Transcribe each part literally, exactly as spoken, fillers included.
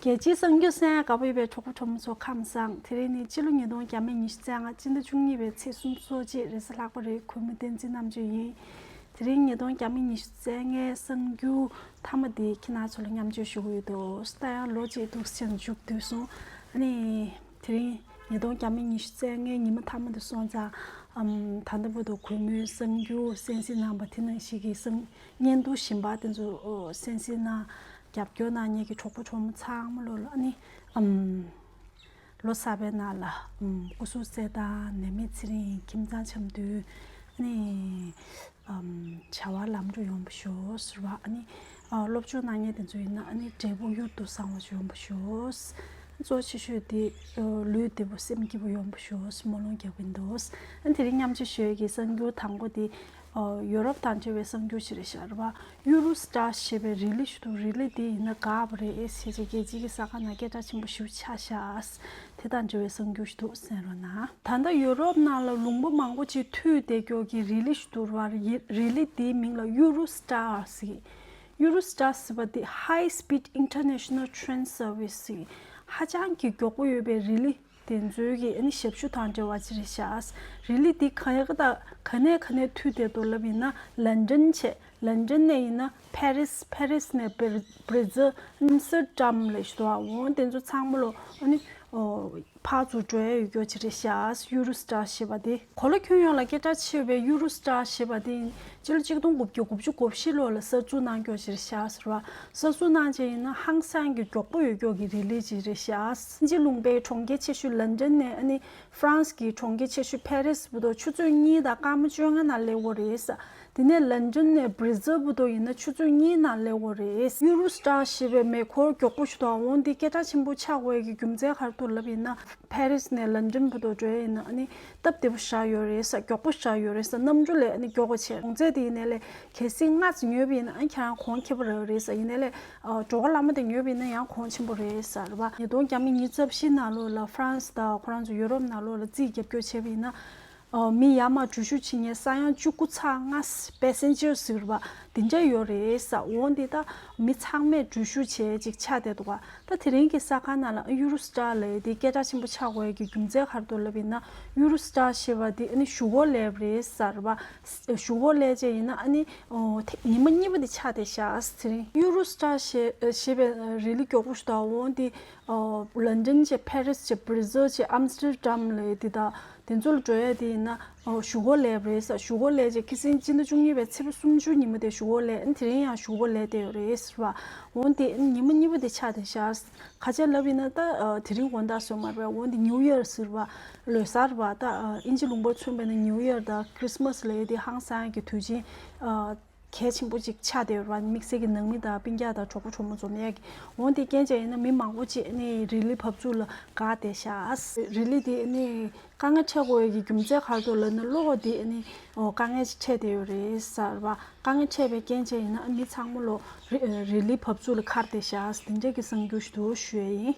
རྒྱལ་སྤྱིའི་གསར་འགྱུར་གསན་ཡག་དགའ་པོ་ཡོད་པའི་གྲོགས་པོ་གྲོགས་མོ་ཚོ་ཁམས་བཟང་། དེ་རིང་ནི་སྤྱི་ལོ་ཉིས་སྟོང་བརྒྱ་མེད་ཉི་ཤུ་རྩ་ལྔ་སྤྱི་ཟླ་བཅུ་གཉིས་པའི་ཚེས་སུམ་ཅུ་སོ་གཅིག་རེས་གཟའ་ལྷག་པ་རེད། གུས་མོ་བསྟན་འཛིན་རྣམ་དཔྱོད་ཡིན། དེ་རིང་ཉིས་སྟོང་བརྒྱ་མེད་ཉི་ཤུ་རྩ་ལྔའི་གསར་འགྱུར་མཐའ་མ་དེ་ཁྱེད་རང་ཚོ་ལ་མཉམ་སྤྱོད་ཞུ་གི་ཡོད་དོ། ད་ཡང་ལོ་གཅིག་འདུག་སེ་མཇུག་བསྡུས་སོང་། ཨ་ནི་དེ་རིང་ཉིས་སྟོང་བརྒྱ་མེད་ཉི་ཤུ་རྩ་ལྔའི་ཉི་མ་མཐའ་མ་དེ་སོང་ཙང་། ཨམ། ད་ལྟ་བར་དུ་གུས་མོའི་གསར་འགྱུར་གསན་གཟིགས་གནང་བ་དེ་ནང་བཞིན་གྱི་གསར་སྙན་ཐོ་ཞིབ་འབར་དེ་ཚོ་གསན་གཟིགས་གནང་། རྒྱབ་སྐྱོར་གནང་མཁན་གྱི་གྲོགས་པོ་གྲོགས་མོ་ཚང་མ་ལོ་ལ་ཨ་ནི། ཨམ། ལོ་གསར་པའི་ནང་ལ། ཨམ། སྐུ་གཟུགས་གསལ་ཐང་། ནད་མེད་ཚེ་རིང་། ཁྱིམ་ཚང་འཆམ་མཐུན། ཨ་ནི། ཨམ། བྱ་བ་ལམ་འགྲོ་ཡོང་བ་ཤོག་ཟེར་བ། ཨ་ནི། ཨ། སློབ་སྦྱོང་གནང་མཁན་དེ་ཚོ་ཡིན་ན་ཨ་ནི་འབྲས་བུ་གཡུར་དུ་བཟང་བ་ཡོང་བ་ཤོག། གཙོ་ཆེ་ཤོས་དེ། ཨ། ལུས་བདེ་པོ་སེམས་སྐྱིད་པོ་ཡོང་བ་ཤོག། སྨོན་ལམ་རྒྱག་གིན་འདུག། ཨ། དེ་རིང་མཉམ་སྤྱོད་ཞུ་ཡས་ཀྱི་གསར་འགྱུར་དང་པོ་དེ། ཨ། ཡོ་རོབ་དང་འབྲེལ་བའི་གསར་འགྱུར་ཞིག་རེད་ཤག་རེད་པ། ཡུ་རུ་སི་ཊར་ཞེས་པའི་རི་ལི་ཞིག་འདུག། རི་ལི་འདི་ཡིན་ན་འགག་པ་རེད་ཟེར་བྱས་རྒྱལ་སྤྱིའི་གསར་ཁང་ནང་སྐད་གྲགས་ཆེན་པོ་ཞེ་པོ་ཆགས་ཤག། དེ་དང་འབྲེལ་བའི་གསར་འགྱུར་ཞིག་འདུག། གསན་རོགས་གནང་། ད་ལྟ་ཡོ་རོབ་ནང་ལ་ལུང་པ་མང་པོ་ཅིག་མཐུད་བསྡད་ཀྱོག་གི་རི་ལི་ཞིག་འདུག་རེད་པ། རི་ལི་འདིའི་མིང་ལ་ཡུ་རུ་སི་ཊར་ཟེར། ཡུ་རུ་སི་ཊར་ཟེར་བ་འདི་High Speed International Train Service ཟེར། ཧ་ཅང་གི་མགྱོགས་པོ་ཡོད་པའི་རི་ལི། དེ་ཚོའི་གི་ཨ་ནི་ཞབས་ཞུ་དང་འབྲེལ་བ་ཅིག་རེད་ཤག། རི་ལི་འདི་ག་ཡ་ག་ད་ག་ནས་ག་ནས་མཐུད་བསྡད་འདུག་ལབ་ཡིན་ན། ལན་ཀྲན་བྱས། ལན་ཀྲན་ནས་ཡིན་ན་ཕ་རིས། ཕ་རིས་ནས་བྷི་བྷི་རི་ཛིལ། ཨམ་སི་ཊར་ཌམ་ལ་ཞུ་བ། འོང་དེ་ཚོ་ཚང་མ་ལོ་ཨ་ནི། ཨོ། ཕར་ཚུར་འགྲོ་ཡ་ཡོད་རྒྱུ་ཅིག་རེད་ཤག། ཡུ་རུ་སི་ཊར་ཞེས་པ་དེ། གོ་ལ་ཁྱོན་ཡོངས་ལ་སྐད་གྲགས་ཆེ་བའི་ཡུ་རུ་སི་ཊར་ཞེས་པ་དེ་ཡིན། སྤྱི་ལོ་གཅིག་སྟོང་དགུ་བརྒྱ་དགུ་བཅུ་གོ་བཞི་ལོ་ལ་གསར་འཛུགས་གནང་རྒྱུ་ཞིག་རེད་ཤག་ཟེར་བ། གསར་འཛུགས་གནང་བྱས་ཡིན་ན་ཧང་སང་གི་མགྱོགས་པོ་ཡོད་རྒྱུ་གི་རི་ལི་ཅིག་རེད་ཤག། དབྱིན་ཇི་ལུང་པའི་གྲོང་ཁྱེར་ཆེ་ཤོས་ལན་ཀྲན་ནས་ཨ་ནི་ཧྥ་རན་སི་གི་གྲོང་ཁྱེར་ཆེ་ཤོས་ཕ་རིས་བར་དུ་ཆུ་ཚོད་གཉིས་དང་སྐར་མ་བཅོ་ལྔ་ནང་སླེབས་ཡོད་རེད་ཟེར། དེ་ནས་ལན་ཀྲན་ནས་བྷི་རི་ཛིལ་བར་དུ་ཡིན་ན་ཆུ་ཚོད་གཉིས་ནང་སླེབས་ཡོད་རེད། ཡུ་རུ་སི་ཊར་ཞེས་པའི་མེ་འཁོར་མགྱོགས་པོ་ཞིག་འདུག། འོང་འདི་སྐད་གྲགས་ཆེན་པོ་ཆགས་ཡོད་ཀྱི་རྒྱུ་མཚན་ག་རེ་འདུག་ལབ་ཡིན་ན། ཕ་རིས་ནས་ལན་ཀྲན་བར་དུ་འགྲོ་ཡ་ཡིན་ན་ཨ་ནི་སྟབས་བདེ་པོ་ཞེ་དྲག་ཡོད་རེད་ཟེར། མགྱོགས་པོ་ཞེ་དྲག་ཡོད་རེད་ཟེར། གནམ་གྲུ་ལས་ཨ་ནི་མགྱོགས་པོ་བྱས། གོང་ཚད་དེ་ཡིན་ནའི་ལས་གལ་སྲིད་སྔ་ཙམ་ཉོས་པ་ཡིན་ན་ཨ་ནི་ཁྱེད་རང་གོང་ཁེ་པོ་རག་གི་རེད་ཟེར། ཡིན་ནའི་ལས་ཨ་འགྲོ་གར་ལམ་དེ་ཉོས་པ་ཡིན་ན་ཡང་གོང་ཆེན་པོ་རེད་ཟེར་བ། ཉིས་སྟོང་བརྒྱ་མེད་ཉི་ཤུ་རྩ་བཞི་ནང་ལོགས་ལ་ཧྥ་རན་སི་དང་ཁོ་རང་ཚོ་ཡུ་རོབ་ནང་ལོགས་ལ་རྩིས་རྒྱབ་སྐྱོར་བྱས་པ་ཡིན་ན། ཨོ། མི་ཡར་མར་འགྲུལ་བཞུད་བྱེད་མཁན་ས་ཡ་བཅུ་དགུ་ཚེག་ལྔ། པེ་སེན་ཇར་ཟེར་བ་དེ་འདྲ་ཡོད་རེད་ཟེར། འོ་འདི་ད་མི་ཚང་མས་འགྲུལ་བཞུད་བྱེད་ཅིག་ཆགས་བསྡད་འདུག་ག། ད་དེ་རིང་གི་གསར་ཁང་ནང་ལ་ཡུ་རུ་སི་ཊར་ལབ་ཡས་དེ་སྐད་གྲགས་ཆེན་པོ་ཆགས་དགོས་ཡས་ཀྱི་རྒྱུ་མཚན་ག་རེ་འདུག་ལབ་ཡིན་ན། ཡུ་རུ་སི་ཊར་ཞེས་པ་དེ་ཨ་ནི་གཞུག་གུར་སླེབས་རེད་ཟེར་བ། གཞུག་གུར་སླེབས་བྱས་ཡིན་ན་ཨ་ནི། ཨོ། དེ་ཉི་མ་གཉིས་པ་དེ་ཆགས་བསྡད་ཤག། དེ་རིང་ཡུ་རུ་སི་ཊར་ཞེས་ཞེས་པའི་རི་ལི་མགྱོགས་པོ་ཞིག་འདུག། འོ་འདི། ཨོ། ལན་ཀྲན་བྱས། ཕ་རིས་བྱས། བྷི་རི་ཛིལ་བྱས། ཨམ་སི་ཊར་ཌམ་ལབ་ཡས་དེ་དང་དེ་ཚོ་ལ་འགྲོ་ཡས་དེ་ཡིན་ན། ཨོ། གཞུག་གུར་སླེབས་རེད་ཟེར། གཞུག་གུར་སླེབས་བྱས་ཁ་སང་སྤྱི་ཟླ་བཅུ་གཉིས་པའི་ཚེས་པ་སུམ་ཅུ་ཉི་མ་དེ་གཞུག་གུར་སླེབས། ཨ་ནི་དེ་རིང་ཡང་གཞུག་གུར་སླེབས་བསྡད་ཡོད་རེད་ཟེར་བ། འོ་དེ་ཨ་ནི་ཉི་མ་གཉིས་པ་དེ་ཆགས་བསྡད་ཤག། ག་རེ་ལབ་ཡིན་ན་ད། ཨ། དེ་རིང་དགོང་དག་སོང་མ་རེད། འོ་དེ་ནིའུ་ཡར་ཟེར་བ། ལོ་གསར་བ་ད། ཨ། དབྱིན་ཇི་ལུང་པ་མཚོན་པ་ཡིན་ན་ནིའུ་ཡར་དང་ཁྲིས་མས་ལབ་ཡས་དེ་ཧང་སང་གི་དུས་ཆེན། ཨ། གལ་ཆེན་པོ་ཅིག་ཆགས་བསྡད་ཡོད་རེད་པ། དམིགས་བསལ་གྱི་ནང་མི་དང་སྤུན་ཀྱག་དང་གྲོགས་པོ་གྲོགས་མོ་འཛོམས་ཡག་གི། འོ་དེ་རྐྱེན་བྱས་ཡིན་ན་མི་མང་པོ་ཅིག་ནི་རི་ལི་བབས་ཚུགས་ལ་འགག་བསྡད་ཤག། རི་ལི་དེ་ནི་དཀའ་ངལ་འཕྲད་དགོས་ཡག་གི་རྒྱུ་མཚན་ག་རེ་འདུག་ལབ་ན། གློག་དེ་ནི། ཨོ། དཀའ་ངལ་ཅིག་འཕྲད་བསྡད་ཡོད་རེད་ཟེར་བ། དཀའ་ངལ་འཕྲད་པའི་རྐྱེན་བྱས་ཡིན་ན་མི་ཚང་མ་ལོ་རི་རི་ལི་བབས་ཚུགས་ལ་འཁར་བསྡད་ཤག། དེ་འདྲ་གི་གསར་འགྱུར་ཞིག་འདུག་ཞུ་ཡ་ཡིན།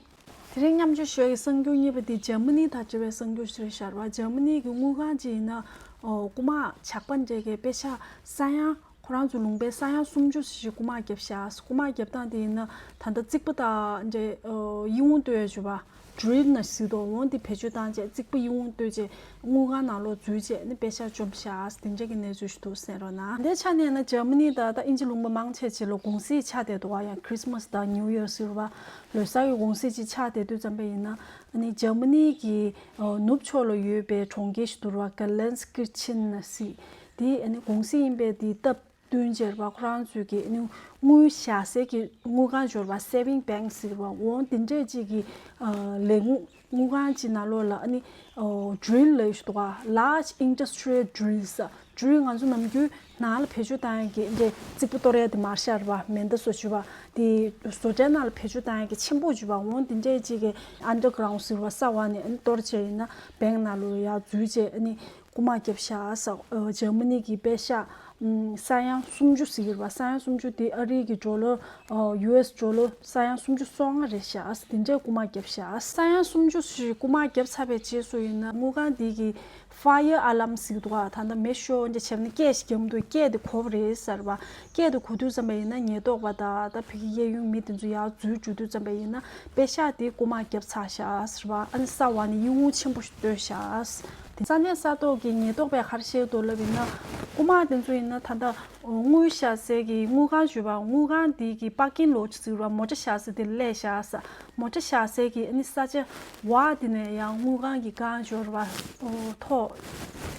དེ་རིང་མཉམ་སྤྱོད་ཞུ་ཡ་གི་གསར་འགྱུར་གཉིས་པ་དེ་འཇར་མ་ནི་དང་འབྲེལ་བའི་གསར་འགྱུར་ཞིག་རེད་ཤག་རེད་པ། འཇར་མ་ནི་གི་དངུལ་ཁང་ཅིག་ཡིན་ན། ཨོ། རྐུ་མ་ཇག་པ་འདྲ་གིས་པེ་ཤག་ས་ཡ། ཁོ་རང་ཚོ་ལུང་པའི་ས་ཡ་སུམ་ཅུ་ཞིག་རྐུ་མ་བརྒྱབ་ཤག། རྐུ་མ་བརྒྱབ་སྟངས་དེ་ཡིན་ན་ད་ལྟ་རྩིག་པ་དང་འདྲ། ཨོ། ཡིད་འོང་གཏོད་ཡ་བྱས་པ། ཌི་རིལ་ནང་ཟེར་དོ། འོ་དེ་བེད་སྤྱོད་བཏང་བྱས་རྩིག་པ་ཡིད་འོང་གཏོད་བྱས་དངུལ་ཁང་ནང་ལོགས་འཛུལ་བྱས་ནི་པེ་ཤག་བཅོམ་ཤག། དེ་འདྲ་གི་གནས་ཚུལ་ཞིག་འདུག། གསན་རོགས་གནང་། དེ་ཆ་ནས་ན་འཇར་མ་ནི་དང་ད་དབྱིན་ཇི་ལུང་པ་མང་ཆེ་ཅིག་ལ་གུང་སེང་ཆགས་བསྡད་འདུག་ག། ཡང་ཁྲིས་མས་དང་ནིའུ་ཡར་ཟེར་བ། ལོ་གསར་གྱི་གུང་སེང་ཅིག་ཆགས་བསྡད་དུས་ཙམ་པ་ཡིན་ན། ཨ་ནི་འཇར་མ་ནི་གི། ཨོ། ནུབ་ཕྱོགས་ལ་ཡོད་པའི་གྲོང་ཁྱེར་ཞིག་འདུག་ར། གྷ་ལན་ཀིར་ཆེན་ཟེར། དེ་ཨ་ནི་གུང་སེང་ཡིན་པའི་དེའི་སྟབས་བསྟུན་བྱས་རེད་པ། ཁོ་རང་ཚོའི་གི་ཨ་ནི་དངུལ་བཞག་སའི་གི་དངུལ་ཁང་ཞིག་ཡོད་རེད་པ། སེ་བིང་བེང་ཟེར་བ། འོ་དེ་འདྲས་ཅིག་གི། ཨ། ལས་ཁུངས། དངུལ་ཁང་ཅིག་ནང་ལོགས་ལ་ཨ་ནི། ཨོ། ཌི་རིལ་ལབ་ཡས་ཞིག་འདུག་ག། Large Industrial Drills། ཌི་རིལ་ང་ཚོ་ནམ་རྒྱུན་ནང་ལ་བེད་སྤྱོད་བཏང་ཡག་གི་འདྲ་རྩིག་པ་གཏོར་ཡག་དེ་མར་ཤར་བ། མེ་མདའ་བཟོ་བྱས་པ། དེ་བཟོ་གྲྭའི་ནང་ལ་བེད་སྤྱོད་བཏང་ཡག་གི་ཆེན་པོ་བྱས་པ། འོ་དེ་འདྲས་ཅིག་གི་ཨན་ཌར་གྷི་རའུན་ཌི་ཟེར་བ། ས་འོག་ནས་ཨ་ནི་གཏོར་བྱས་ཡིན་ན་བེང་ནང་ལོགས་ཡར་འཛུལ་བྱས་ཨ་ནི། རྐུ་མ་བརྒྱབ་ཤག་ཟེར། ཨ་འཇར་མ་ནི་གི་པེ་ཤག་ཨམ་ས་ཡ་སུམ་ཅུ་ཟེར་གྱི་རེད་པ། ས་ཡ་སུམ་ཅུ་དེ་ཨ་རི་གི་ཌོ་ལར་ཨ་ཡུ་ཨེས་ཌོ་ལར་ས་ཡ་སུམ་ཅུ་སོ་ལྔ་རེད་ཤག་ཟེར། དེ་འདྲའི་རྐུ་མ་བརྒྱབ་ཤག། ས་ཡ་སུམ་ཅུ་ཞིག་རྐུ་མ་བརྒྱབ་ཚར་བའི་རྗེས་སུ་ཡིན་ན་དངུལ་ཁང་དེ་གི་ཕ་ཡར་ཨ་ལམ་ཟེར་གྱི་འདུག་ག། ད་ལྟ་མེ་ཤོར་འདྲ་བྱས་ནས་སྐད་ཞིག་རྒྱབ་འདུག། སྐད་དེ་གོ་བ་རེད་ཟེར་བ། སྐད་དེ་གོ་དུས་ཙམ་པ་ཡིན་ན་ཉེན་རྟོག་པ་དང་ད་ཕ་གི་གཡས་གཡོན་མི་དེ་ཚོ་ཡར་འཛུལ་འགྲོ་དུས་ཙམ་པ་ཡིན་ན་པེ་ཤག་དེ་རྐུ་མ་བརྒྱབ་ཚར་ཤག་ཟེར་བ། ཨ་ནི་ས་འོག་ནས་གཡུལ་ངོ་ཆེན་པོ་ཞིག་བརྟོལ་ཤག་ཟེར། དེ་ས་གནས་ས་ཐོག་གི་ཉེན་རྟོག་པས་ག་རེ་བཤད་འདུག་ལབ་ཡིན་ན། རྐུ་མ་དེ་ཚོ་ཡིན་ན་ད་ལྟ་དངུལ་བཞག་སའི་གི་དངུལ་ཁང་ཞུ་བ། དངུལ་ཁང་དེ་གི་པར་ཀིང་ལོ་ཊི་ཟེར་བ། མོ་ཊ་བཞག་ས་དེ་སླེབས་ཤག་ཟེར། མོ་ཊ་བཞག་སའི་གི་ཨ་ནི་ས་ཆ་འོག་དེ་ནས་ཡང་དངུལ་ཁང་གི་སྒང་འབྱོར་བ། ཨོ་ཐོག་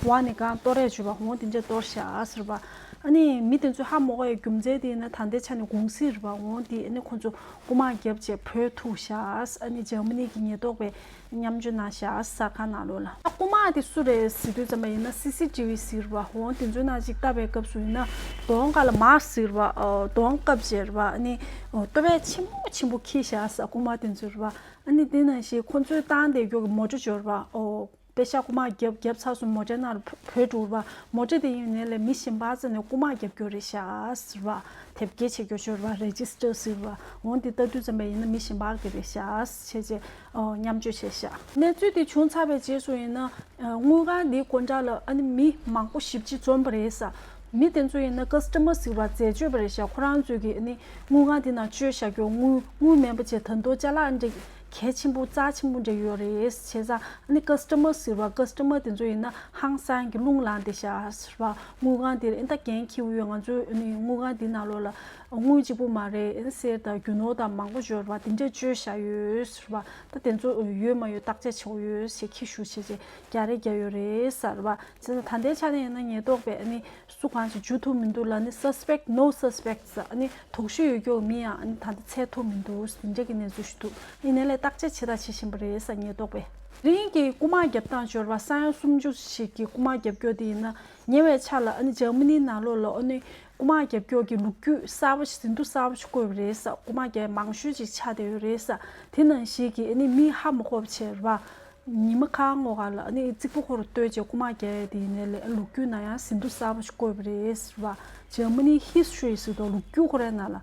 འོག་ནས་སྒང་གཏོར་རེས་བྱོས་པ། འོང་དེ་འདྲས་གཏོར་ཤག་ཟེར་བ། ཨ་ནི་མི་དེ་ཚོ་ཧ་མ་གོ་བའི་རྒྱུ་མཚན་དེ་ཡིན་ན་ད་ལྟའི་ཆ་ནས་གུང་སེང་རེད་པ། འོང་དེ་ཨ་ནི་ཁོ་ཚོ་རྐུ་མ་བརྒྱབ་བྱས་བྲོས་ཐུག་ཤག། ཨ་ནི་འཇར་མ་ནི་གི་ཉེན་རྟོག་པས་མཉམ་སྤྱོད་གནང་ཤག་གསར་ཁང་ནང་ལོགས་ལ། ཨ་རྐུ་མ་དེ་སུ་རེད་ཟེར་དུས་ཙམ་པ་ཡིན་ན་སི་སི་ཊི་ཝི་ཟེར་བ། འོང་དེ་ཚོའི་ནང་ཅིག་བལྟ་བའི་སྐབས་སུ་ཡིན་ན་གདོང་ཁ་ལ་མཱ་སི་ཀི་ཟེར་བ། ཨོ་གདོང་བཀབ་བྱས་རེད་པ། ཨ་ནི་ཨོ་ལྟོ་ཕད་ཆེན་པོ་ཆེན་པོ་འཁྱེར་ཤག་ཟེར། རྐུ་མ་དེ་ཚོས་རེད་པ། ཨ་ནི་དེ་ནང་བཞིན་ཁོ་ཚོའི་བཏང་བསྡད་རྒྱུ་གི་མོ་ཊ་འབྱོར་བ། ཨོ་པེ་ཤག་རྐུ་མ་བརྒྱབ་བརྒྱབ་ཚར་སོང་། མོ་ཊའི་ནང་ལ་བྲོས་འགྲོ་རེད་པ། མོ་ཊ་དེ་ཡིན་ནའི་ལས་མི་གཞན་པ་རྩ་ནས་རྐུ་མ་བརྒྱབ་རྒྱུ་རེད་ཤག་ཟེར་བ། དེབ་སྐྱེལ་བྱེད་རྒྱུ་ཤོར་བ། རེ་ཇི་སི་ཊར་ཟེར་བ། འོང་དེ་ལྟ་དུས་ཙམ་པ་ཡིན་ན་མི་གཞན་པ་གི་རེད་ཤག་བྱས་རྗེས་ཨོ་མཉམ་སྤྱོད་བྱས་ཤག། གནས་ཚུལ་དེ་བྱུང་ཚར་བའི་རྗེས་སུ་ཡིན་ན་ཨ་དངུལ་ཁང་འདིའི་སྒོ་འགྲམ་ལ་ཨ་ནི་མི་མང་པོ་ཞེ་པོ་ཅིག་འཛོམས་པ་རེད་ཟེར། མི་དེ་ཚོ་ཡིན་ན་ཀ་སི་ཊ་མར་ཟེར་བ་འཛད་སྤྱོད་པ་རེད་ཤག། ཁོ་རང་ཚོས་ཀྱི་ཨ་ནི་དངུལ་ཁང་དེ་ནང་བཅོལ་བཞག་རྒྱུ་དངུལ་དངུལ་མེད་པ་བྱས། ད་དུང་ཅ་ལག་འདྲ་གལ་ཆེན་པོ་རྩ་ཆེན་པོ་འདྲ་ཡོད་རེད། བྱས་ཙང་ཨ་ནི་ཀ་སི་ཊ་མར་ཟེར་བ། ཀ་སི་ཊ་མར་དེ་ཚོ་ཡིན་ན་ཧང་སང་གི་རླུང་ལངས་བསྡད་ཤག་ཟེར་བ། དངུལ་ཁང་དེར་ཨེ་ད་འགན་འཁྱེར་ཡོད། ང་ཚོའི་ཨ་ནི་དངུལ་ཁང་དེ་ནང་ལོགས་ལ་དངུལ་གཅིག་པུ་མ་རེད། ཨེ་གསེར་དང་རྒྱུ་ནོར་དང་མང་པོ་འབྱོར་བ་དེ་འདྲས་བཅོལ་བཞག་ཡོད་ཟེར་བ། ད་དེ་ཚོ་ཡོད་མ་ཡོད་བརྟག་དཔྱད་བྱེད་དགོས་ཡོད་ཟེར། ཁྱི་ཤུགས་བྱས་རྗེས་རྒྱག་རེས་རྒྱག་ཡོད་རེད་ཟེར་བ། བྱས་ཙང་ད་ལྟའི་ཆ་ནས་ཡིན་ན་ཉེན་རྟོག་པས་ཨ་ནི་སུ་གང་ཞིག་འཇུ་ཐུབ་མི་འདུག་ལབ་ནས། Suspect, no suspects. ཨ་ནི་དོགས་གཞི་ཡོད་རྒྱུ་མི་ཡང་ཨ་ནི་ད་ལྟ་འཚོལ་ཐུབ་མི་འདུག། དེ་འདྲ་གི་གནས་ཚུལ་ཞིག་འདུག། ཡིན་ནའི་ལས་བརྟག་དཔྱད་བྱེད་དང་བྱེད་བཞིན་པ་རེད་ཟེར། ཉེན་རྟོག་པས། དེ་རིང་གི་རྐུ་མ་རྒྱབ་སྟངས་འབྱོར་བ་ས་ཡ་སུམ་ཅུ་ཞིག་གི་རྐུ་མ་རྒྱབ་སྐྱོར་དེ་ཡིན་ན། ཉེ་བའི་ཆར་ལ་ཨ་ནི་འཇར་མ་ནི་ནང་ལོགས་ལ་ཨ་ནི་རྐུ་མ་རྒྱབ་སྐྱོར་གྱི་ལོ་རྒྱུས་གསར་པ་ཞིག། ཟིན་ཐོ་གསར་པ་ཞིག་བཀོད་པ་རེད་ཟེར། རྐུ་མ་རྒྱག་མང་ཤོས་ཅིག་ཆགས་བསྡད་ཡོད་རེད་ཟེར། དེ་ནང་བཞིན་གྱི་ཨ་ནི་མི་ཧ་མ་གོ་བ་བྱས་རེད་པ། ཉི་མ་གང་ངོ་ག་ལ་ཨ་ནི་རྩིག་པ་ཁོ་རང་བརྟོལ་བྱས་རྐུ་མ་རྒྱག་ཡས་དེ་ཡིན་ནའི་ལས་ལོ་རྒྱུས་ནང་ཡང་ཟིན་ཐོ་གསར་པ་ཞིག་བཀོད་པ་རེད་ཟེར་བ། འཇར་མ་ནི་ཧིས་ཊོ་རི་ཟེར་དུས་ལོ་རྒྱུས་ཁོ་རའི་ནང་ལ།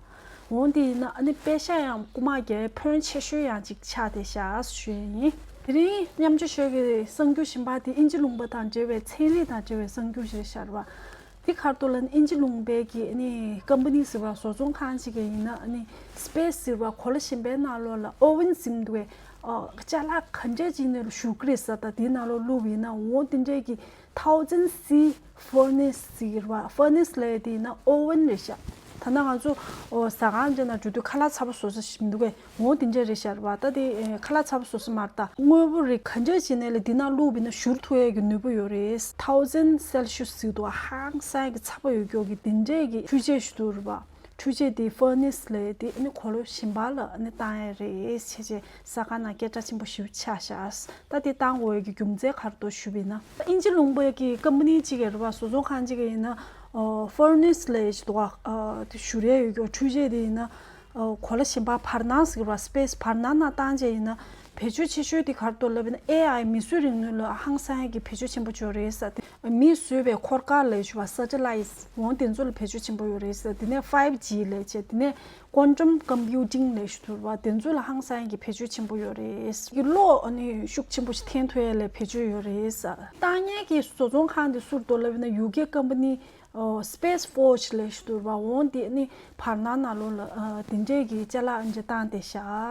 འོང་དེ་ཡིན་ན་ཨ་ནི་པེ་ཤག་ཡང་རྐུ་མ་རྒྱག་ཡས་ཕོན་ཆེ་ཤོས་ཡང་ཅིག་ཆགས་བསྡད་ཤག་ཞུ་ཡས་ཡིན། དེ་རིང་མཉམ་སྤྱོད་ཞུ་ཡས་ཀྱི་གསར་འགྱུར་གཞན་པ་དེ་དབྱིན་ཇི་ལུང་པ་དང་འབྲེལ་བའི་ཚན་རིག་དང་འབྲེལ་བའི་གསར་འགྱུར་ཞིག་རེད་ཤག་རེད་པ། དེ་ག་རེ་འདུག་ལབ་ན་དབྱིན་ཇི་ལུང་པའི་གི་ཨ་ནི་ཀམ་པ་ནི་ཟེར་བ། བཟོ་ཚོང་ཁང་ཅིག་གི་ཡིན་ན་ཨ་ནི་སི་པེ་སི་ཟེར་བ་གོ་ལ་གཞན་པའི་ནང་ལོགས་ལ་ཨོ་ཝན་ཟེར་གྱི་འདུག་གས། ཨ་ཅ་ལག་ག་འདྲས་ཅིག་ནང་ལ་བཞུར་གྱི་རེད་ཟེར། ད་དེའི་ནང་ལོགས་བླུགས་པ་ཡིན་ན་འོ་དེ་འདྲས་ཀྱི་ཐའོ་ཛན་སི་ཕར་ནེ་སི་ཟེར་གྱི་རེད་པ། ཕར་ནེ་སི་ལབ་ཡས་དེ་ཡིན་ན་ཨོ་ཝན་རེད་ཤག། ད་ནང་ང་ཚོ་ཨོ་ཟ་ཁང་འདྲ་ནང་འགྲོ་དུས་ཁ་ལག་ཚ་པོ་བཟོ་ས་ཞིག་མི་འདུག་གས། འོ་དེ་འདྲས་རེད་ཤག་རེད་པ། ད་དེ་ཨེ་ཁ་ལག་ཚ་པོ་བཟོ་ས་མ་རེད་ད། དངོས་པོ་རིགས་ག་འདྲས་ཅིག་ནང་ལ་དེ་ནང་བླུགས་པ་ཡིན་ན་བཞུར་ཐུབ་ཡས་ཀྱི་ནུས་པ་ཡོད་རེད། ཐའོ་ཛན་སེལ་ཤུ་སི་ཟེར་གྱི་འདུག། ཧང་སང་གི་ཚ་པོ་ཡོད་རྒྱུ་གི་དེ་འདྲས་ཀྱི་འཕྲུལ་ཆས་ཞིག་འདུག་རེད་པ། འཕྲུལ་ཆས་དེ་ཕར་ནེ་སི་ལབ་ཡས་དེ་ཨ་ནི་གོ་ལ་གཞན་པ་ལ་ཨ་ནི་བཏང་ཡས་རེད་ཟེར་བྱས་ས་ཁང་ནང་སྐད་གྲགས་ཆེན་པོ་ཞེ་པོ་ཆགས་ཤག། ད་དེ་བཏང་དགོས་ཡས་ཀྱི་རྒྱུ་མཚན་ག་རེ་འདུག་ཞུས་པ་ཡིན་ན། དབྱིན་ཇི་ལུང་པའི་གི་ཀམ་པ་ནི་གཅིག་གི་རེད་པ། བཟོ་ཚོང་ཁང་གཅིག་གི་ཡིན་ན་ཨོ་ཕར་ནེ་སི་ལབ་ཡས་ཅིག་འདུག་ག། ཨ་དེ་བཞུར་ཡས་ཡོད་རྒྱུ་འཕྲུལ་ཆས་དེ་ཡིན་ན་ཨོ་གོ་ལ་གཞན་པ་བར་སྣང་ཟེར་གྱི་རེད་པ། སི་པེ་སི་བར་སྣང་ནང་བཏང་བྱས་ཡིན་ན་བེད་སྤྱོད་ཆེ་ཤོས་དེ་ག་རེ་འདུག་ལབ་ཡིན་ན་ཨེ་ཨའི་མིས་བཟོས་རིག་ནུས་ལ་ཧང་སང་ཡས་ཀྱི་བེད་སྤྱོད་ཆེན་པོ་ཅིག་ཡོད་རེད་ཟེར། དེ་མིས་བཟོས་པའི་འཁོར་སྐར་ལབ་ཡས་ཅིག་ཡོད་པ། སེ་ཊི་ལའིཊ། འོ་དེ་ཚོ་ལ་བེད་སྤྱོད་ཆེན་པོ་ཡོད་རེད་ཟེར། དེ་ནས་ཕའིབ་ཇི་ལབ་བྱས། དེ་ནས་ཀོན་ཊམ་ཀམ་པིའུ་ཊིང་ལབ་ཡས་ཅིག་འདུག་པ། དེ་ཚོ་ལ་ཧང་སང་ཡས་ཀྱི་བེད་སྤྱོད་ཆེན་པོ་ཡོད་རེད། གི་གློག་ཨ་ནི་ཤུགས་ཆེན་པོ་ཞིག་འཐེན་ཐུབ་ཡས་ལ་བེད་སྤྱོད་ཡོད་རེད་ཟེར། ལྟ་མཁན་གྱི་བཟོ་ཚོང་ཁང་དེ་སུ་རེད་འདུག་ལབ་ཡིན་ན་ཡུ་ཀེ་ཀམ་པ་ནི་ཨོ་སི་པེ་སི་ཕོར་ཇི་ལབ་ཡས་ཅིག་འདུག་པ། འོ་དེ་ཨ་ནི་བར་སྣང་ནང་ལོགས་ལ་ཨ་དེ་འདྲས་ཀྱི་ཅ་ལག་ཨ་ནི་བཏང་བསྡད་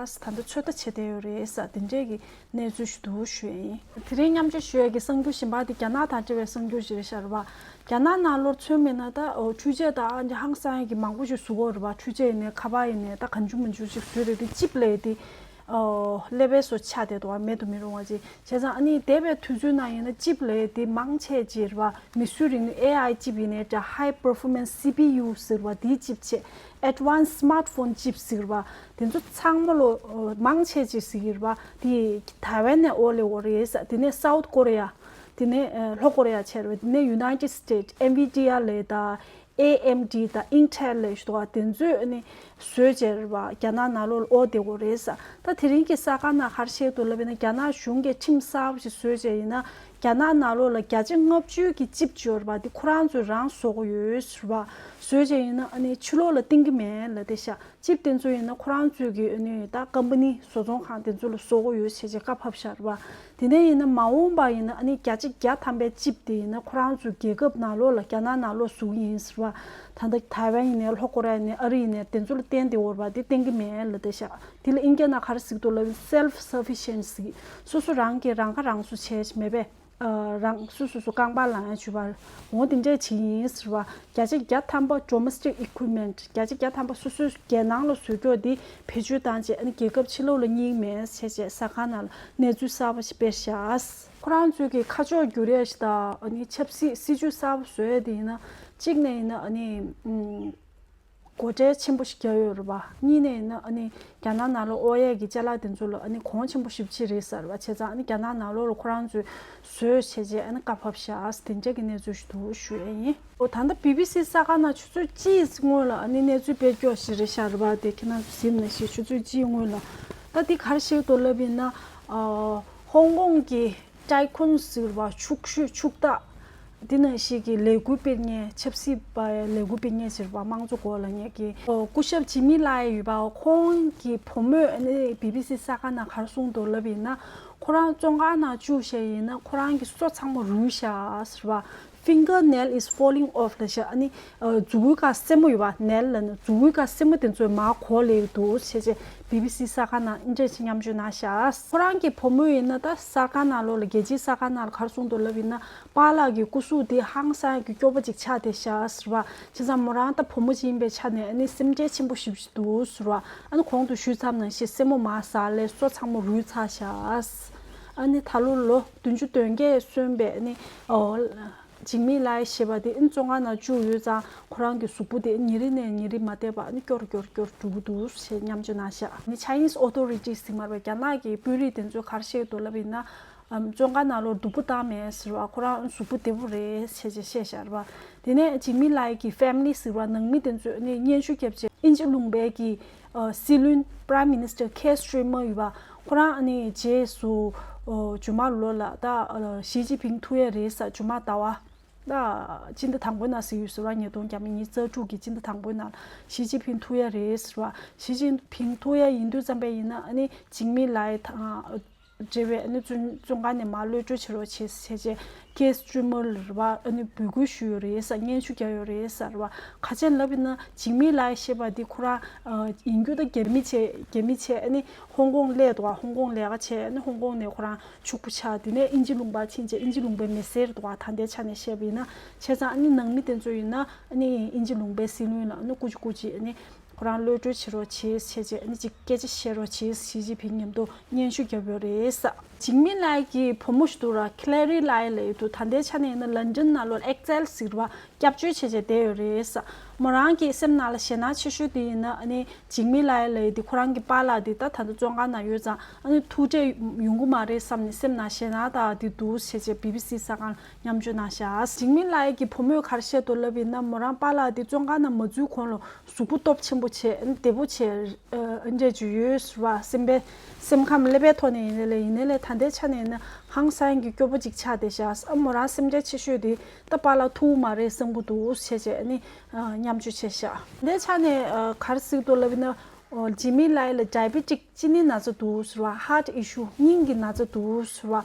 ཤག། ད་ལྟ་ཚོད་ལྟ་བྱེད་བསྡད་ཡོད་རེད་ཟེར། དེ་འདྲས་ཀྱི་གནས་ཚུལ་ཞིག་འདུག་ཞུ་ཡས་ཡིན། དེ་རིང་མཉམ་སྤྱོད་ཞུ་ཡས་ཀྱི་གསར་འགྱུར་གཞན་པ་དེ་རྒྱ་ནག་དང་འབྲེལ་བའི་གསར་འགྱུར་ཞིག་རེད་ཤག་རེད་པ། རྒྱ་ནག་ནང་ལོགས་མཚོན་པ་ཡིན་ན་ད་ཨོ་འཕྲུལ་ཆས་དང་ཨ་ནི་ཧང་སང་ཡས་ཀྱི་མང་པོ་ཞིག་བཟོ་གི་ཡོད་རེད་པ། འཕྲུལ་ཆས་ཡིན་ནའི་ཁ་པར་ཡིན་ནའི་ད་གང་བྱུང་མང་བྱུང་ཞིག་བཟོས་རེད། དེ་ཅིབ་ལབ་ཡས་དེ་ཨོ་ཀླད་པའི་བཟོ་ཆགས་བསྡད་འདུག་པ། མེད་དུ་མི་རུང་བ་ཅིག། བྱས་ཙང་ཨ་ནི་འདས་པའི་དུས་ཚོད་ནང་ཡིན་ན་ཅིབ་ལབ་ཡས་དེ་མང་ཆེ་ཅིག་རེད་པ། མིས་བཟོས་རིག་ནུས་ཨེ་ཨའི་ཅིབ་ཡིན་ནའི་འདྲ། High Performance C P U ཟེར་བ་དེའི་ཅིབ་བྱས། Advanced Smartphone Chip ཟེར་བ་དེ་ཚོ་ཚང་མ་ལོ་ཨོ་མང་ཆེ་ཅིག་ཟེར་གྱི་རེད་པ། དེ་ཐའེ་ཝན་ནས་ཨོ་ལས་ཡོད་རེད་ཟེར། དེ་ནས་སའུཐ་ཀོ་རི་ཡ། དེ་ནས་ཨ་ལྷོ་ཀོ་རི་ཡ་བྱས་རེད་པ། དེ་ནས་ཡུ་ནའི་ཊེཌ་སི་ཊེཊ། ཨེན་བི་ཌི་ཡ་ལབ་ཡས་དང་ཨེ་ཨེམ་ཌི་དང་ཨིན་ཊེལ་ལབ་ཡས་ཅིག་འདུག་པ། དེ་ཚོས་ཨ་ནི་བཟོས་བྱས་རེད་པ། རྒྱ་ནག་ནང་ལོགས་ལ་ཨོ་བསྡད་ཡོད་རེད་ཟེར། ད་དེ་རིང་གི་གསར་ཁང་ནང་ག་རེ་བཤད་འདུག་ལབ་ཡིན་ན་རྒྱ་ནག་གཞུང་གིས་ཁྲིམས་གསར་པ་ཞིག་བཟོས་བྱས་ཡིན་ན། རྒྱ་ནག་ནང་ལོགས་ལ་བརྒྱ་ཆ་ལྔ་བཅུ་གི་ཅིབ་ཅིག་ཡོད་རེད་པ། འདི་ཁོ་རང་ཚོས་རང་བཟོ་གི་ཡོད་ཟེར་བ། བཟོས་བྱས་ཡིན་ན་ཨ་ནི་ཕྱི་ལོགས་ལ་བཏོན་གི་མེད་ལབ་བསྡད་ཤག་ཅིབ་དེ་ཚོ་ཡིན་ན་ཁོ་རང་ཚོས་ཀྱི་ཨ་ནི་ད་ཀམ་པ་ནི་བཟོ་ཚོང་ཁང་དེ་ཚོ་ལ་བཟོ་གི་ཡོད་ཟེར་བྱས་བཀའ་ཕབ་ཤག་རེད་པ། དེ་ནས་ཡིན་ན་མ་འོངས་པ་ཡིན་ན་ཨ་ནི་བརྒྱ་ཆ་བརྒྱ་ཐམ་པའི་ཅིབ་དེ་ཡིན་ན་ཁོ་རང་ཚོའི་རྒྱལ་ཁབ་ནང་ལོགས་ལ་རྒྱ་ནག་ནང་ལོགས་བཟོ་གི་ཡིན་ཟེར་བ། ད་ལྟ་ཐའེ་ཝན་ཡིན་ནའི་ལྷོ་ཀོ་རི་ཡ་ཡིན་ནའི་ཨ་རི་ཡིན་ནའི་དེ་ཚོ་ལ་བརྟེན་བསྡད་ཡོད་རེད་པ། དེ་བཏོན་གི་མེད་ལབ་བསྡད་ཤག་དེ་ལ་ཨིན་སྐད་ནང་ག་རེ་ཟེར་གྱི་འདུག་ལབ་ན་self sufficiency། སོ་སོ་རང་གིས་རང་ཁ་རང་གསོ་བྱས་མེད་པས། ཨ། རང་སོ་སོ་སོ་རྐང་པ་ལངས་ཡ་བྱུས་པ། འོ་དེ་འདྲས་བྱེད་ཡིན་ཟེར་བ། བརྒྱ་ཆ་བརྒྱ་ཐམ་པ་domestic equipment། བརྒྱ་ཆ་བརྒྱ་ཐམ་པ་སོ་སོའི་རྒྱལ་ནང་ལ་བཟོ་རྒྱུ་དེ་བེད་སྤྱོད་བཏང་བྱས་ཨ་ནི་རྒྱལ་ཁབ་ཕྱི་ལོགས་ལ་སྙེག་མེད་བྱས་བྱས་གསར་ཁང་ནང་ལ་གནས་ཚུལ་གསར་པ་ཞིག་སྤེལ་ཤག་ཁོ་རང་ཚོའི་གི་ཁ་ཕྱོགས་བསྒྱུར་ཡ་ཞིག་དང་ཨ་ནི་ཆབ་སྲིད་སྲིད་ཇུས་གསར་པ་བཟོ་ཡ་དེ་ཡིན་ན་གཅིག་ནས་ཡིན་ན་ཨ་ནི། སྒོ་ཁྲལ་ཆེན་པོ་ཞིག་བརྒྱབ་ཡོད་རེད་པ། གཉིས་ནས་ཡིན་ན་ཨ་ནི་རྒྱ་ནག་ནང་ལོགས་ཨོ་ཡ་གི་ཅ་ལག་དེ་ཚོ་ལ་ཨ་ནི་གོང་ཆེན་པོ་ཞེ་པོ་ཅིག་རེད་ཟེར་བ། བྱས་ཙང་ཨ་ནི་རྒྱ་ནག་ནང་ལོགས་ལ་ཁོ་རང་ཚོས་བཟོས་བྱས་རྗེས་ཨ་ནི་བཀའ་ཕབ་ཤག་དེ་འདྲ་གི་གནས་ཚུལ་ཞིག་འདུག་ཞུ་ཡ་ཡིན། འོ་ད་ལྟ་བི་བི་སི་གསར་ཁང་ནང་ཆུ་ཚོད་གཅིག་སྔོན་ལ་ཨ་ནི་གནས་ཚུལ་སྤེལ་སྐྱོ་ཞིག་རེད་ཤག་རེད་པ། དེ་ཁྱེད་རང་ཚོ་གཟིགས་ནས་ཤེས། ཆུ་ཚོད་གཅིག་སྔོན་ལ་ད་འདི་ག་རེ་བཤད་འདུག་ལབ་ཡིན་ན། ཨ། ཧོང་ཀོང་གི་ཏའི་ཁུན་ཟེར་བ་ཕྱུག་ཤོས་ཕྱུག་བདག་འདི་ནང་བཞིན་གྱི་ལས་འགུལ་སྤེལ་མཁན། ཆབ་སྲིད་པ་ལས་འགུལ་སྤེལ་མཁན་ཟེར་བ། དམངས་གཙོ་སྐོར་ལ་ངེད་ཀྱི་སྐུ་ཞབས་ཇི་མི་ལའེ་ཡོད་པ། ཁོང་གི་བུ་མོས་ནི་བི་བི་སི་གསར་ཁང་ནང་ག་རེ་གསུངས་འདུག་ལབ་ཡིན་ན། ཁོ་རང་བཙོན་ཁང་ནང་བཅུག་བྱས་ཡིན་ན་ཁོ་རང་གི་སོ་ཚང་མ་རུལ་ཤག་ཟེར་བ། Fingernail is falling off ལབ་ཤག་ཨ་ནི། ཨ། མཛུབ་གུའི་ཁ་སེན་མོ་ཡོད་པ། ནེལ་ལབ་ན་མཛུབ་གུའི་ཁ་སེན་མོ་དེ་ཚོས་མར་གོག་ལེ་འདུག་བྱས་བྱས་བི་བི་སི་གསར་ཁང་ནང་འདི་འདྲས་ཞིག་མཉམ་སྤྱོད་གནང་ཤག་ཁོ་རང་གི་བུ་མོ་ཡིན་ན་ད་གསར་ཁང་ནང་ལོགས་ལ། རྒྱལ་སྤྱིའི་གསར་ཁང་ནང་ལ་ག་རེ་གསུངས་འདུག་ལབ་ཡིན་ན། པཱ་ལགས་ཀྱི་སྐུ་གཟུགས་དེ་ཧང་སང་གི་སྐྱོ་པོ་ཅིག་ཆགས་བསྡད་ཤག་ཟེར་བ། བྱས་ཙང་མོ་རང་ད་བུ་མོ་ཅིག་ཡིན་པའི་ཆ་ནས་ཨ་ནི་སེམས་ཁྲལ་ཆེན་པོ་ཞེ་པོ་ཅིག་འདུག་ཟེར་བ། ཨ་ནི་གོང་དུ་ཞུས་ཙམ་ནང་བཞིན་སེན་མོ་མར་ཟག་ལས་སོ་ཚང་མ་རུལ་ཚར་ཤག་ཨ་ནི་ད་ལོ་ལོ་བདུན་ཅུ་དོན་བརྒྱད་སོན་པའི་ཨ་ནི། ཨོ། ཇིང་མི་ལའེ་ཞེས་པ་དེ་ཨིན་བཙོན་ཁང་ནང་བཅུག་ཡོད་ཙང་ཁོ་རང་གི་གཟུགས་པོ་དེ་ཉིན་རེ་ནས་ཉིན་རེ་མ་བསྡད་པ་ཨ་ནི་སྐྱོ་རུ་སྐྱོ་རུ་སྐྱོ་རུ་འགྲོ་གི་འདུག་ཞེས་མཉམ་སྤྱོད་གནང་ཤག་ཨ་ནི་Chinese authorities ཟེར་མ་རེད་པ། རྒྱ་ནག་གི་དཔོན་རིགས་དེ་ཚོས་ག་རེ་བཤད་འདུག་ལབ་ཡིན་ན། ཨམ། བཙོན་ཁང་ནང་ལོགས་སྡུག་པོ་བཏང་མེད་ཟེར་བ། ཁོ་རང་གཟུགས་པོ་བདེ་པོ་རེད་ཟེར་བྱས་བཤད་ཤག་རེད་པ། དེ་ནས་ཇིང་མི་ལའེ་གི་ཕེ་མི་ལི་ཟེར་བ། ནང་མི་དེ་ཚོས་ཨ་ནི་སྙན་ཞུ་བརྒྱབ་བྱས་དབྱིན་ཇི་ལུང་པའི་གི་ཨ། སྲིད་བློན་Prime Minister Keir Starmer ཡོད་པ། ཁོ་རང་ཨ་ནི་རྗེས་སུ། ཨོ། ཇོ་མ་ལོ་ལ་ད། ཨ། ཞི་ཅིན་ཕིང་ཐུག་ཡ་རེད་ཟེར། ཇོ་མ་ཟླ་བ། ད་སྤྱི་ཟླ་དང་པོའི་ནང་ཟེར་ཡོད་ཟེར་བ། ཉིས་སྟོང་ཉི་ཤུ་རྩ་དྲུག་གི་སྤྱི་ཟླ་དང་པོའི་ནང་ཞི་ཅིན་ཕིང་ཐུག་ཡ་རེད་ཟེར་བ། ཞི་ཅིན་ཕིང་ཐུག་ཡ་ཡིན་དུས་ཙམ་པ་ཡིན་ན་ཨ་ནི་ཇིང་མི་ལའེ་དང་འབྲེལ་བའི་ཨ་ནི་བཙོན་བཙོན་ཁང་ནས་མར་གློད་བཀྲོལ་བྱེད་རོགས་བྱེད་ཟེར་བྱས། Keir Starmer ལ་རེད་པ། ཨ་ནི་འབོད་སྐུལ་ཞུས་ཡོད་རེད་ཟེར། སྙན་ཞུ་བརྒྱབ་ཡོད་རེད་ཟེར་བ། ག་རེ་བྱས་ལབ་ཡིན་ན་ཇིང་མི་ལའེ་ཞེས་པ་འདི་ཁོ་རང་ཨ། ཡིན་རྒྱུ་ད་རྒྱ་མི་བྱས། རྒྱ་མི་བྱས་ཨ་ནི་ཧོང་ཀོང་སླེབས་འདུག་ཧོང་ཀོང་ལས་ཀ་བྱས་ཨ་ནི་ཧོང་ཀོང་ནས་ཁོ་རང་ཕྱུག་པོ་ཆགས། དེ་ནས་དབྱིན་ཇི་ལུང་པར་ཕྱིན་བྱས་དབྱིན་ཇི་ལུང་པའི་མི་སེར་འདུག་ད་ལྟའི་ཆ་ནས་བཤད་པ་ཡིན་ན། བྱས་ཙང་ཨ་ནི་ནང་མི་དེ་ཚོ་ཡིན་ན་ཨ་ནི་དབྱིན་ཇི་ལུང་པའི་སྲིད་བློན་ལ་ཨ་ནི་སྐུ་མཁྱེན་སྐུ་མཁྱེན་ཨ་ནི། ཁོ་རང་གློད་བཀྲོལ་བྱེད་རོགས་བྱེད་ཟེར་བྱས་ཨ་ནི་ཅིག་སྐད་ཆ་བཤད་རོགས་བྱེད། ཞི་ཅིན་ཕིང་མཉམ་དུ་སྙན་ཞུ་བརྒྱབ་ཡོད་རེད་ཟེར། ཇིང་མི་ལའེ་གི་བུ་མོ་ཞིག་འདུག་ར། ཁི་ལེ་རི་ལའེ་ལབ་ཡོད་འདུག་ད་ལྟའི་ཆ་ནས་ཡིན་ན་ལན་ཌན་ནང་ལོགས་ཨེག་ཛེལ་ཟེར་བ་སྐྱབས་བཅོལ་བྱས་བྱས་བསྡད་ཡོད་རེད་ཟེར། མོ་རང་གི་སེམས་ནང་ལ་ཞེད་སྣང་ཆེ་ཤོས་དེ་ཡིན་ན་ཨ་ནི་ཇིང་མི་ལའེ་ལབ་ཡོད་དེ་ཁོ་རང་གི་པཱ་ལགས་དེ་ད་ད་ལྟ་བཙོན་ཁང་ནང་ཡོད་ཙང་ཨ་ནི་ཐུག་འཕྲད་ཡོང་གི་མ་རེད་བསམ་ནས་སེམས་ནང་ཞེད་སྣང་དང་དེ་འདུག་ཟེར་བྱས་བི་བི་སི་གསར་ཁང་མཉམ་སྤྱོད་གནང་ཤག་ཇིང་མི་ལའེ་གི་བུ་མོས་ག་རེ་བཤད་འདུག་ལབ་ཡིན་ན་མོ་རང་པཱ་ལགས་དེ་བཙོན་ཁང་ནང་མ་འཛུལ་གོང་ལ། གཟུགས་པོ་སྟོབས་ཆེན་པོ་བྱས་བདེ་པོ་བྱས་འདྲ་ཅིག་ཡོད་ཟེར་བ། སེམས་པའི་སེམས་ཁམས་ཀླད་པའི་ཐོག་ནས་ཡིན་ནའི་ལས་ཡིན་ནའི་ལས་ད་ལྟའི་ཆ་ནས་ཡིན་ན་ཧང་སང་གི་སྐྱོ་པོ་ཅིག་ཆགས་བསྡད་ཤག་ཨ་མོ་རང་སེམས་ཁྲལ་ཆེ་ཤོས་དེ་ད་པཱ་ལགས་ཐུག་མ་རེད་བསམ་གྱི་འདུག་བྱས་བྱས་ནི་མཉམ་སྤྱོད་བྱས་ཤག་ད་ལྟའི་ཆ་ནས་ག་རེ་ཟེར་གྱི་འདུག་ལབ་ཡིན་ན་ཇི་མི་ལའེ་ལ་ཌའི་བེ་ཊིག་གཅིན་སྙི་ན་ཚ་འདུག་ཟེར་བ། ཧར་ཊི་ཨི་ཤུ་སྙིང་གི་ན་ཚ་འདུག་ཟེར་བ།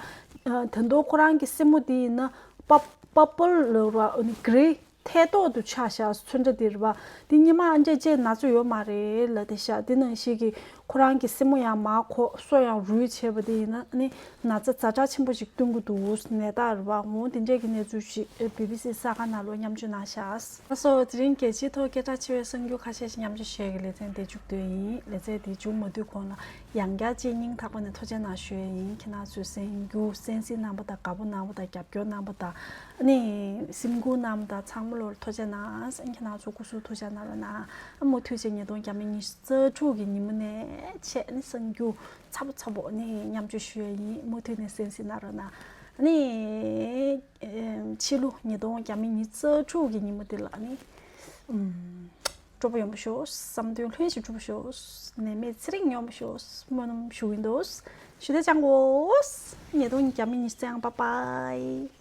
ད་དུང་ཁོ་རང་གི་སེན་མོ་དེ་ཡིན་ན་པ་པར་པལ་ལབ་ར་ཨ་ནི་གྷི་རེ། ཐད་ཐོག་ཏུ་ཆགས་ཤག་ཚོན་ཁྲ་འདི་རེད་པ། འདི་སྔོན་མ་ཨ་འདྲས་ཅིག་ན་ཚ་ཡོད་མ་རེད་ལབ་བསྡད་ཤག་དེ་ནང་བཞིན་གྱི་ཁོ་རང་གི་སེན་མོ་ཡང་མར་གོག་སོ་ཡང་རུལ་བྱས་པ་དེ་ཡིན་ན་ཨ་ནི་ན་ཚ་ཛ་དྲག་ཆེན་པོ་ཞིག་སྟོན་གྱི་འདུག་ནད་རྟགས་རེད་པ། འོ་དེ་འདྲས་ཀྱི་གནས་ཚུལ་ཞིག་བི་བི་སི་གསར་ཁང་ནང་ལོགས་མཉམ་སྤྱོད་གནང་ཤག་ལགས་སོ། དེ་རིང་རྒྱལ་སྤྱིའི་ཐོག་སྐད་གྲགས་ཆེ་བའི་གསར་འགྱུར་ཁ་ཤས་ཤིག་མཉམ་སྤྱོད་ཞུ་ཡས་ཀྱི་ལེ་ཚན་དེ་མཇུག་བསྡུས་ཡིན། ལེ་ཚན་དེ་མཇུག་མ་བསྡུས་གོང་ལ། ཡང་བསྐྱར་ཅིག་སྙིང་ཐག་པ་ནས་ཐུགས་རྗེ་གནང་ཞུ་ཡས་ཡིན། ཁྱེད་རང་ཚོའི་གསར་འགྱུར་གསན་གཟིགས་གནང་པ་དང་དགའ་པོ་གནང་པ་དང་རྒྱབ་སྐྱོར་གནང་པ་དང་ཨ་ནི་སེམས་ཁུར་གནང་པ་དང་ཚང་མ་ལོ་ལ་ཐུགས་རྗེ་གནང་། ཁྱེད་རང་ཚོ་སྐུ་གཟུགས་ཐུགས་ཅག་གནང་རོགས་གནང་། ཨ་མུ་མཐུད་བྱས་ཉིས་སྟོང་ཉི་ཤུ་རྩ་དྲུག་གི་ཉིན་མོ་ནས་བྱས་ཨ་ནི་གསར་འགྱུར་ཚ་པོ་ཚ་པོ་ཨ་ནི་མཉམ་སྤྱོད་ཞུ་ཡས་ཡིན། མུ་མཐུད་ནས་གསན་གཟིགས་གནང་རོགས་གནང་། ཨ་ནི་ཕྱི་ལོ་ཉིས་སྟོང་ཉི་ཤུ་རྩ་དྲུག་གི་ཉིན་མོ་དེ་ལ་ཨ་ནི་ཨུམ། སྤྲོ་པོ་ཡོང་བ་ཤོག་བསམ་དོན་ལྷུན་གྱིས་འགྲུབ་པ་ཤོག་ནད་མེད་ཚེ་རིང་ཡོང་བ་ཤོག་སྨོན་ལམ་ཞུ་གི་ཡིན་འདུག་ཞུ་དེ་ཅང་གོ་ཉེ་དུང་རྒྱ་མི་ཉི་ཚེ་ཡང་bye bye།